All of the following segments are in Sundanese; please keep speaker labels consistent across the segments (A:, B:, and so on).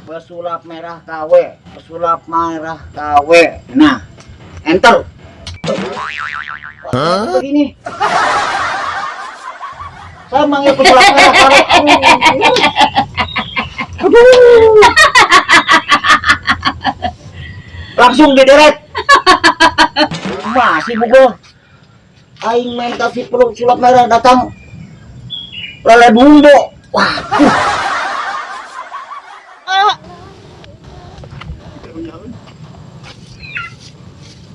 A: Pesulap merah KW, pesulap merah KW. Nah, enter. Huh? Begini. Saya manggil pesulap merah KW. Aduh. Langsung dideret. Masih bugo. Aing minta si pesulap merah datang. Lele bumbo. Wah.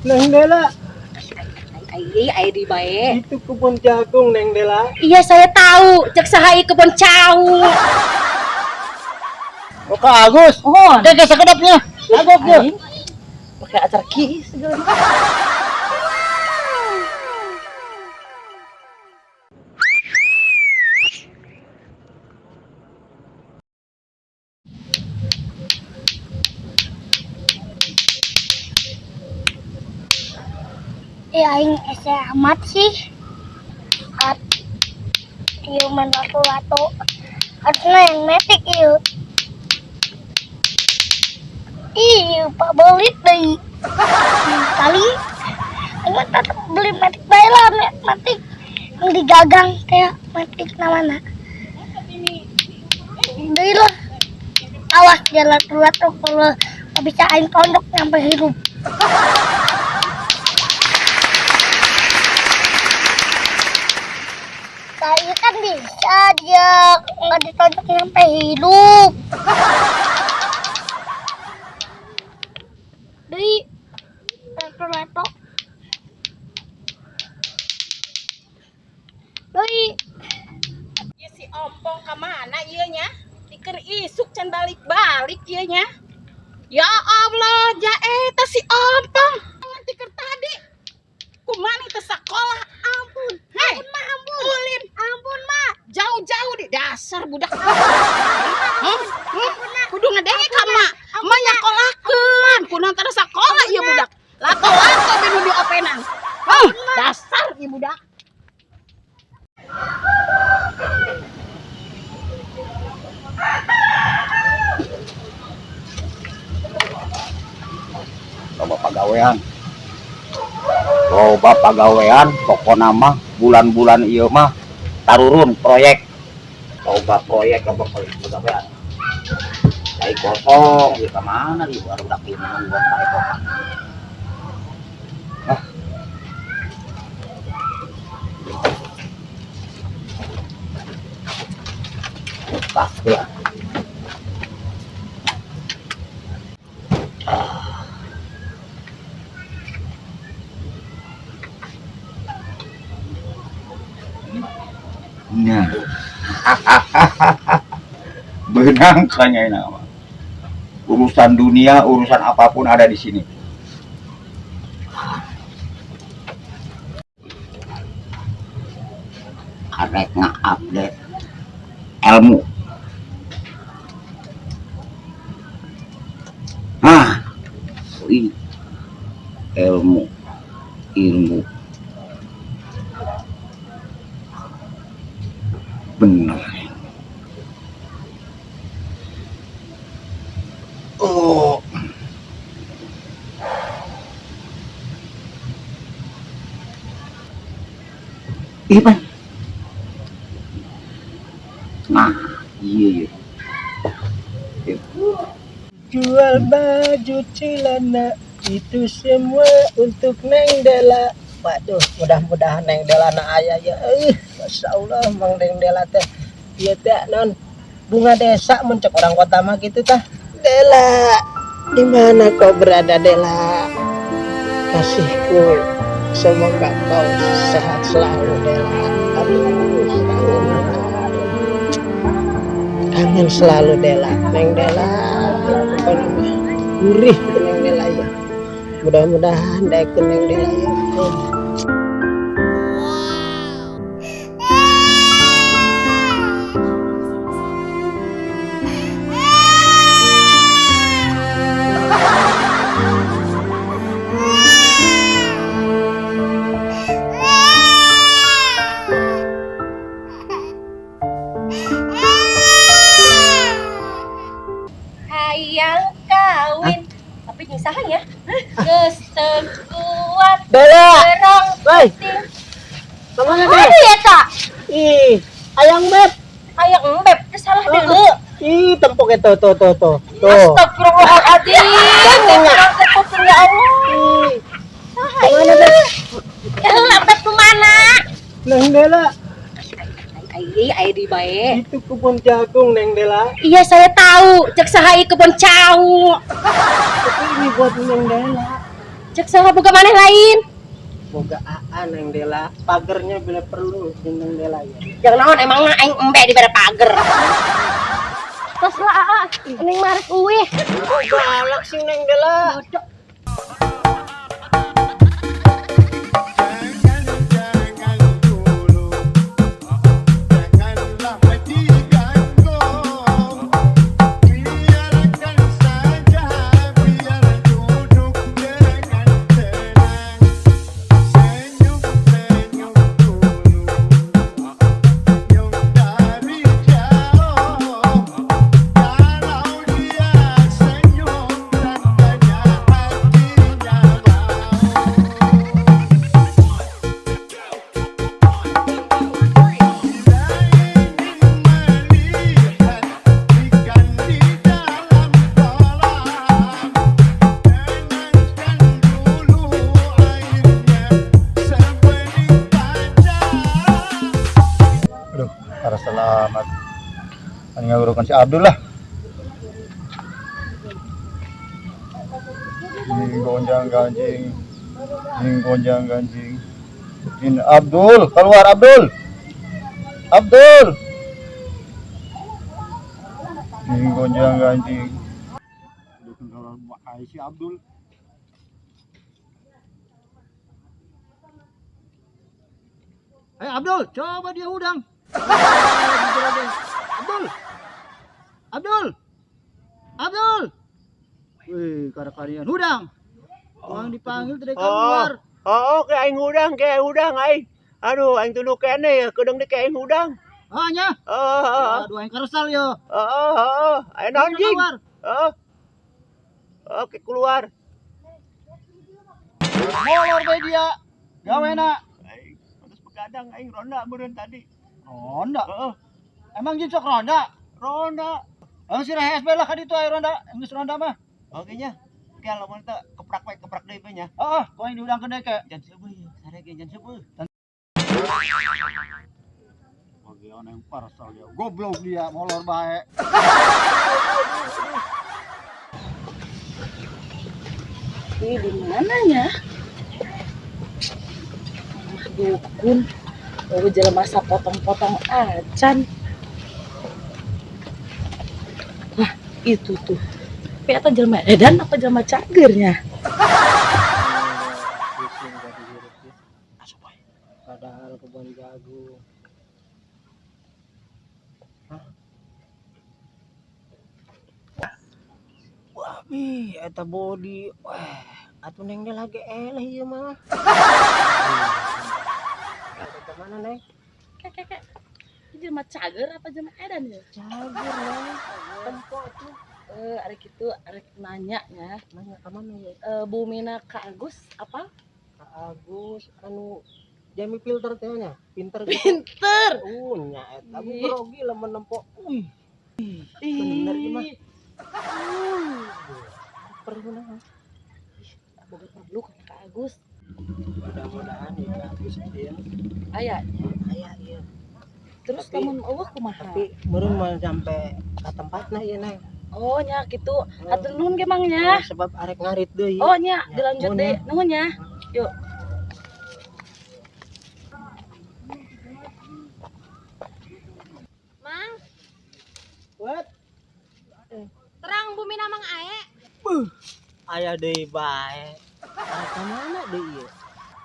B: Neng Dela.
C: Ai di bae.
B: Itu kebun jagung, Neng Dela.
C: Iya, saya tahu. Cek saha ieu kebun cau.
B: Oh, Kak Agus.
C: Oh,
A: Oke, sekedapnya. Agusnya.
C: Pakai acar ki segala.
D: Aing ese amat sih. At ieu main watu-watu. Harusnya yang metik ieu. Iya, Pak belit deui. Kali aing mah tetep beli metik bae lah, metik yang digagang teh metik namana. Deui lah. Awas jalan watu kalau nggak bisa aing pondok nyampe hidup. Saya kan bisa dia nggak ditonjok sampai hidup. Di leto-leto. Di.
E: Ya si ompong ke mana ieu nya? Diker isuk can balik-balik ieu nya. Ya Allah, ja eta si ompong. Tiker tadi. Kumaha teh sakola?
D: Ampun.
E: Hei,
D: ampun, Ma, ampun.
E: Ulin.
D: Ampun, Ma.
E: Jauh-jauh di dasar budak. Hah? Kudu ngedenge ka ma. Ma nyakolakeun. Kunaon teh sakola ieu budak. Lato-lato binu diopenan. Hah, dasar ieu budak.
A: Loba pagawean. Loba pagawean, pokona mah bulan-bulan ieu mah tarurun proyek. Loba proyek, loba proyek pagawean. Cai kosong, ieu ka mana ieu baru dak ieu nungguan paepokan. Ah. Tas ya. Nah. Benang kayaknya nama. Urusan dunia, urusan apapun ada di sini. Karek nge-update ilmu. Nah, ini ilmu, ilmu. Bener. Oh. Iya, Pan. Nah, iya, iya. Iya.
B: Jual baju celana itu semua untuk Neng Dela. Waduh, mudah-mudahan Neng Dela na aya ya. Masya Allah, Mang Neng Dela teh. Ieu teh non bunga desa mun cek orang kota mah gitu tah. Dela, di mana kau berada Dela? Kasihku, semoga kau sehat selalu Dela. Aduh, kangen, kangen selalu Dela, Neng Dela. Pokoknya mah gurih ke Neng Dela ya. Mudah-mudahan daek ke Neng Dela ya.
C: Hai, Saha nya? Geus teu kuat
B: Dela.
C: terang.
B: Woi. Kemana deh?
C: Aduh ya tak.
B: Ih, ayang beb.
C: Ayang embeb, teu salah deui.
B: Ih, tempok itu tuh tuh tuh. Tuh.
C: Astagfirullahaladzim. Teh ya Allah.
B: Ih. Kemana deh?
C: Ya heula embeb kemana?
B: Neng Dela,
C: Ai ai di bae.
B: itu kebun jagung Neng Dela.
C: Iya saya tahu, cek saha ieu kebon cau.
B: Tapi ini buat Neng Dela.
C: Cek saha boga maneh lain.
B: Boga AA Neng Dela, pagernya bila perlu si Neng Dela ya.
C: Jangan naon emang aing embe di bare pager.
D: Tos lah aa, neng marek uih.
B: Oh, galak sih Neng Dela.
D: Bodoh.
F: Jangan dulu, janganlah diganggu. Biarkan saja, biar duduk dengan tenang. Senyum-senyum dulu, senyum dari jauh. Kalau dia senyum, tandanya hatinya mau. Bila ingin melihat ikan di dalam kolam, tenangkan dulu airnya sebening kaca.
G: Aduh, harus selamat. Ani ngagurukan si Abdul lah. Jing gonjang ganjing. Jing gonjang ganjing. Jin Abdul, keluar Abdul. Abdul. Jing gonjang ganjing. Aduh, keluar si Abdul. Eh Abdul, coba dia udang. Abdul. Abdul. Abdul. Wih, karian hudang. Orang dipanggil tidak keluar.
B: Oh, ke aing hudang, ke aing hudang aing. Aduh, aing tunduh kene ya, kedeung deui ke aing hudang.
G: Ah, nya.
B: Oh, oh,
G: Aduh, aing keresal yo.
B: oh, oh, oh. Aing naon jing?
G: Keluar.
B: Oh. Oke, keluar.
G: Molor bae dia. Gawena.
B: Aing terus begadang aing ronda meureun tadi.
G: Ronda.
B: Heeh,
G: Emang jin sok ronda?
B: ronda.
G: Emang si rehes bae lah ka ditu aya ronda. Geus ronda mah.
B: Oke nya. Oke, lamun teh keprak we, keprak deui we nya.
G: Heeh, ku aing diudangkeun deui ke.
B: Jan seueuh ya, sare ge jan seueuh.
G: Bagian yang parsal ya. Goblok dia, molor bae.
E: Ini di mana ya? Mah dukun. Oh, jelema sapotong-potong acan. Wah, itu tuh. Tapi eta jelema edan apa jelema cagernya?
B: Pusing jadi hirup ya. Padahal kebun jagung. Hah? Wah, bi, eta body. Wah, atuh neng dia lagi eleh ieu mah. Eta mana neng?
E: Kek kek kek. Ini jelema cager apa jelema edan ya?
B: Cager neng. Tempo tuh.
E: Eh, arek itu arek nanya nya.
B: Nanya ka mana ya?
E: Eh, Bumina Kak Agus apa?
B: Kak Agus anu jami filter teh nya, pinter gitu.
E: Pinter.
B: Nya eta
E: Ih.
B: grogi lamun nempo. Wih, bener ieu mah. Perlu naon?
E: Boga perlu ka Kak Agus.
B: Mudah-mudahan ya Kak Agus dia
E: Aya.
B: aya ieu.
E: Terus
B: Tapi-
E: lamun eueuh kumaha?
B: Tapi meureun moal sampai ka tempatna ieu neng.
E: Oh nya gitu. Hatur nuhun ge Mang nya.
B: Oh, sebab arek ngarit deui.
E: Oh nya,
B: Ya,
E: dilanjut
B: nuhun
E: deh.
B: ya.
E: Nuhun ya. Yuk.
C: Mang,
B: What?
C: terang bumi Mang Ae.
B: Aya deui bae. Arek ka mana deui ieu?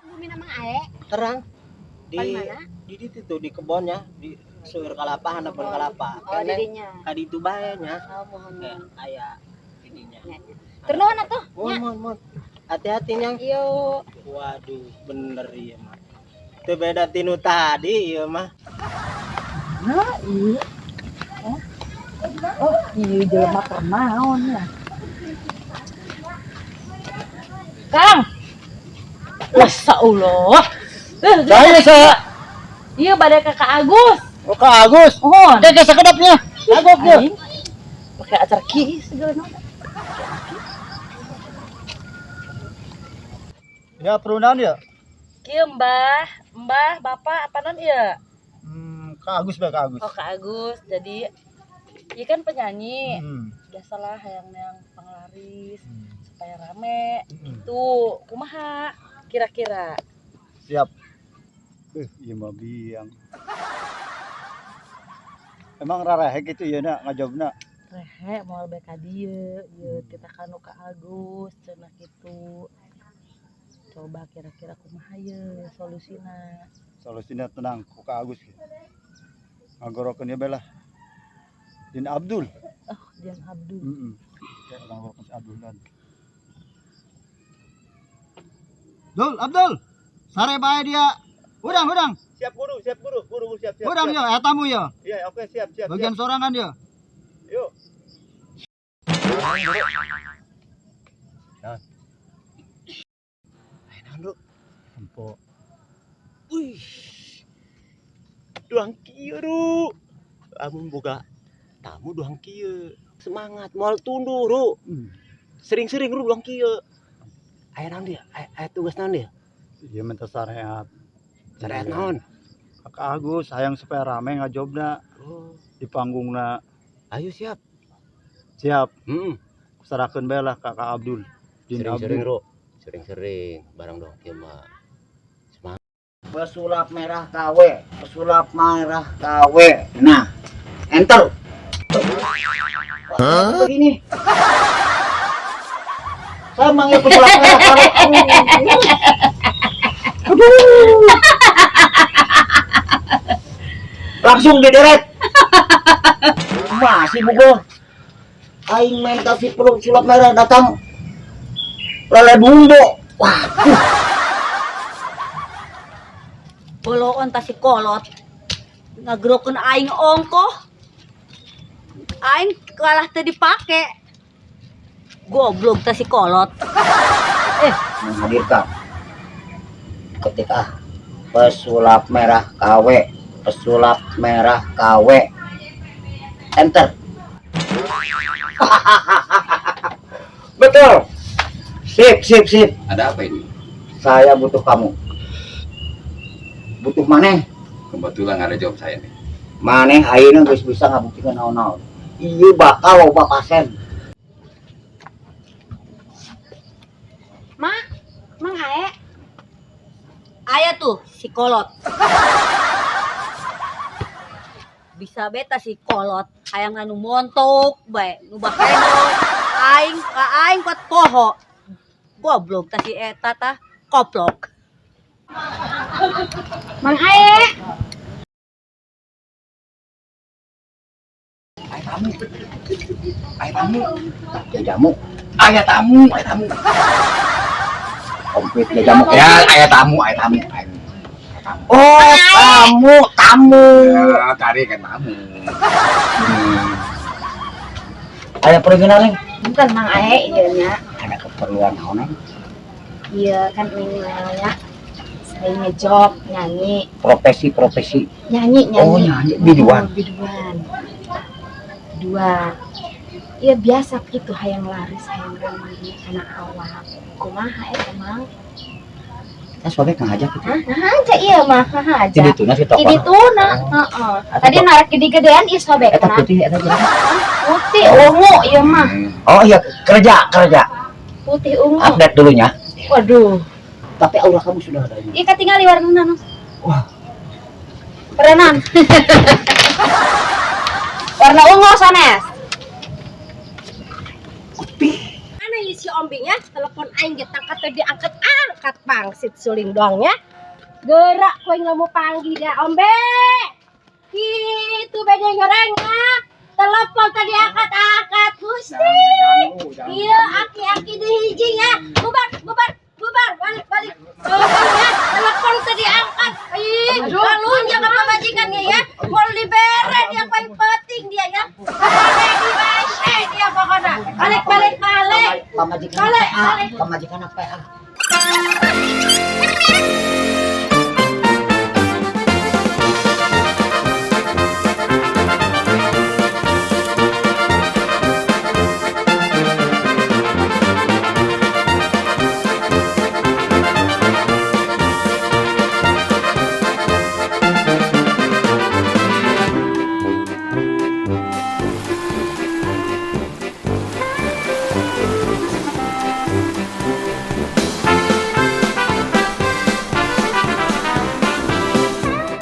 C: Bumi Mang Ae.
B: Terang. Di
C: Paling mana?
B: di ditu tuh di kebonnya di seueur kalapa handapeun kalapa.
C: Oh, didinya.
B: Ka ditu bae nya.
C: Oh, mohon.
B: Eh, aya didinya.
C: Tur nuhun atuh.
B: Mohon, mohon, mohon. Hati-hati nyang.
C: Yuk.
B: Waduh, bener ieu mah. Teu beda tinu tadi ieu mah.
E: Nah, iya. Oh, oh iya jelema keur naon ya. Kang. Masya Allah.
G: Saya sa
E: Iya bade ka Kak Agus.
G: Oh, Kak Agus.
E: Mohon.
G: Oke, sakedapnya. Agoknya.
E: Aing pakai acara ki segala naon.
G: Ya, perlu naon ya?
E: Kieu Mbah, Mbah, Bapak apa non ieu?
G: Kak Agus bae, Kak Agus.
E: Oh, Kak Agus. Jadi ieu kan penyanyi. Biasalah hayang yang penglaris supaya rame gitu. Kumaha kira-kira?
G: Siap. Iya mah biang. Emang rarahe gitu ya nak ngajobna.
E: Rehe moal bae ka dieu, ieu titah kanu Kak Agus cenah kitu. Coba kira-kira kumaha ye solusina?
G: Solusinya tenang ku Kak Agus. Ngagorokeun ieu bae lah. Din Abdul.
E: Oh, Dian Abdul.
G: Heeh. Ya, ngagorokeun si Abdul dan. Dul, Abdul. Sare bae dia. Hudang, hudang.
F: Siap guru, siap guru, guru siap siap.
G: Hudang
F: siap.
G: yo, eta tamu yo.
F: Iya, oke siap siap.
G: Bagian
F: siap.
G: sorangan dia.
F: Yuk.
H: Naon,
G: Empo.
H: Wih. Duang kieu, Ru. Amun boga tamu duang kieu. Semangat, moal tunduh, Ru. Sering-sering Ru duang kieu. Aya naon dia? Aya tugas naon dia?
G: Iya minta syariat.
H: Syariat naon?
G: Kak Agus hayang supaya rame ngajobna
H: Oh,
G: di panggungna.
H: ayo siap.
G: Siap.
H: Heeh.
G: Serahkeun bae lah Kak Kak Abdul. Din
H: Sering-sering,
G: Abdul.
H: Ru. Sering-sering barang duang kieu mah. Semangat.
A: Pesulap merah KW, pesulap merah KW. Nah, enter. Hah? Begini. Saya manggil pesulap merah KW. Aduh. Langsung dideret. Masih bugo. Aing minta si pesulap merah datang. Lele bumbo. Wah,
I: Boloon ta si kolot. Ngagerokeun aing ongkoh. Aing kalah teu dipake. Goblok ta si kolot.
A: Menghadirkan ketika pesulap merah KW, pesulap merah KW, enter. Betul, sip sip sip.
J: Ada apa ini?
A: Saya butuh kamu, butuh maneh.
J: Kebetulan ada job saya nih.
A: Maneh ayeuna geus bisa ngabuktikeun naon-naon, ieu bakal loba pasien.
C: Mak, Mang Ae,
I: Aya tuh si kolot. Bisa beta si kolot hayang anu montok bae nu baheno aing ka aing kuat poho. Goblok ta si eta tah koplok.
C: Mang Ae.
A: Ayo tamu, ayo tamu, jajamu, aya tamu, aya tamu, komplit jajamu ya, aya tamu, aya tamu, aya tamu. Oh, tamu, tamu.
J: Ya, tadi kan tamu.
A: Aya perizinan, Neng?
C: Bukan Mang Ae iya nya.
A: Ada keperluan naon, Neng?
C: Iya kan Neng nya sering ngejob nyanyi,
A: Profesi, profesi.
C: Nyanyi, nyanyi.
A: Oh, nyanyi biduan.
C: Oh, biduan. Biduan. Iya biasa gitu hayang laris, hayang rame karena awak. Kumaha eta Mang?
A: Kita sobek ngajak gitu.
C: Hah? Nah aja iya mah, nah aja.
A: Jadi tuna si tokoh.
C: Jadi tuna, heeh. Tadi narik gede-gedean ieu sobek
A: Eta
C: na.
A: Putih eta jelas.
C: Putih ungu ieu mah.
A: Oh iya, kerja, kerja.
C: Putih ungu.
A: Update dulunya.
C: Waduh.
A: Tapi aura kamu sudah ada ini.
C: Ih katingali warnana nu.
A: Wah.
C: Perenan. Warna ungu sanes. Mana ieu si ombingnya? Telepon aing ge tangkat teh diangkat angkat pangsit suling doang ya. Gerak kowe nggak mau panggil dia ombe. Itu beda nyoreng ya. Telepon tadi angkat angkat Gusti. Iya aki-aki di hiji ya. Bubar bubar bubar balik balik. Ya, telepon tadi angkat. Ih, kalunya ke pamajikannya ya. Mau dibere dia paling penting dia ya. Bere di WC dia pokoknya. Balik balik balik.
A: Pamajikan
C: Balik,
A: PA,
C: balik.
A: Pamajikan PA.